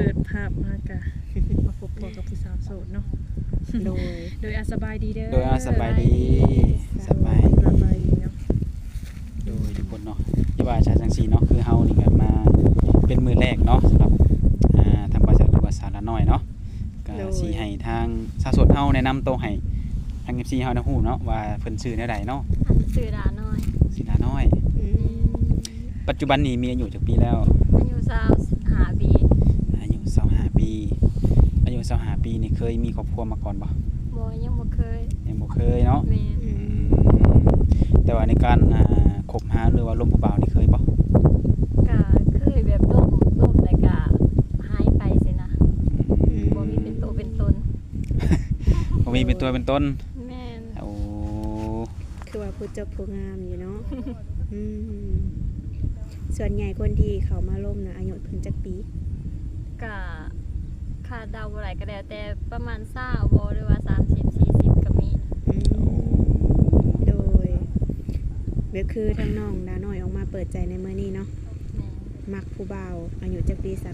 ເປີດພາບມາກະມາພົບພໍ້ກັບຜູ້ສາວໂສດເນາະ. ໂດຍ ໂດຍ ອາ ສະບາຍດີເດີ. ໂດຍ ອາ ສະບາຍດີ. ສະບາຍ ສະບາຍດີເນາະ. ໂດຍ ທຸກຄົນເນາະ ທີ່ວ່າຈະຈັ່ງຊີ້ເນາະ ຄືເຮົານີ້ກະມາເປັນມື້ແລກເນາະ ສຳລັບ ອ່າ ທາງບ່າວສັກ ຫຼືວ່າສາວລານ້ອຍເນາະ ກະ ໂດຍ ຊິໃຫ້ທາງສາວໂສດເຮົາແນະນຳໂຕໃຫ້ທາງ ເອັຟຊີ ເຮົາໄດ້ຮູ້ເນາະ ວ່າເພິ່ນຊື່ແນວໃດເນາະ. ອັນ ຊື່ລານ້ອຍ. ຊື່ລານ້ອຍ. ອືມ ປັດຈຸບັນນີ້ມີອາຍຸຈັກປີແລ້ວ? ອາຍຸຊາວຫ້າປີ. ອາຍຸຊາວຫ້າປີ. ອາຍຸຊາວຫ້າປີນີ້ເຄີຍມີຄອບຄົວມາກ່ອນບໍ່? ບໍ່ ຍັງບໍ່ເຄີຍ. ຍັງບໍ່ເຄີຍເນາະ. ແມ່ນ. ອືມ ແຕ່ວ່າໃນການ ອ່າ ຄົບຫາ ຫຼືວ່າລົມຜູ້ບ່າວນີ້ເຄີຍບໍ່? ກະເຄີຍ ແບບລົມ ລົມແລ້ວກະຫາຍໄປຊີ້ນະ. ອືມ ບໍ່ມີເປັນໂຕເປັນຕົນ. ບໍ່ມີເປັນຕົວເປັນຕົນ. ແມ່ນ. ໂອ້ ຄືວ່າຜູ້ຈົບຜູ້ງາມຢູ່ເນາະ. ອືມ ສ່ວນໃຫຍ່ຄົນທີ່ເຂົ້າມາລົມນະ ອາຍຸເພິ່ນຈັກປີ? ກະຄາດເດົາບໍ່ໄດ້ ກະແລ້ວແຕ່ ປະມານຊາວບໍ ຫຼືວ່າສາມສິບ ສີ່ສິບກະມີ. ອືມ ໂດຍ ແບບຄືທາງນ້ອງດານ້ອຍອອກມາເປີດໃຈໃນມື້ນີ້ເນາະ. ແມ່ນ. ມັກຜູ້ບ່າວອາຍຸຈັກປີຊັ້ນ?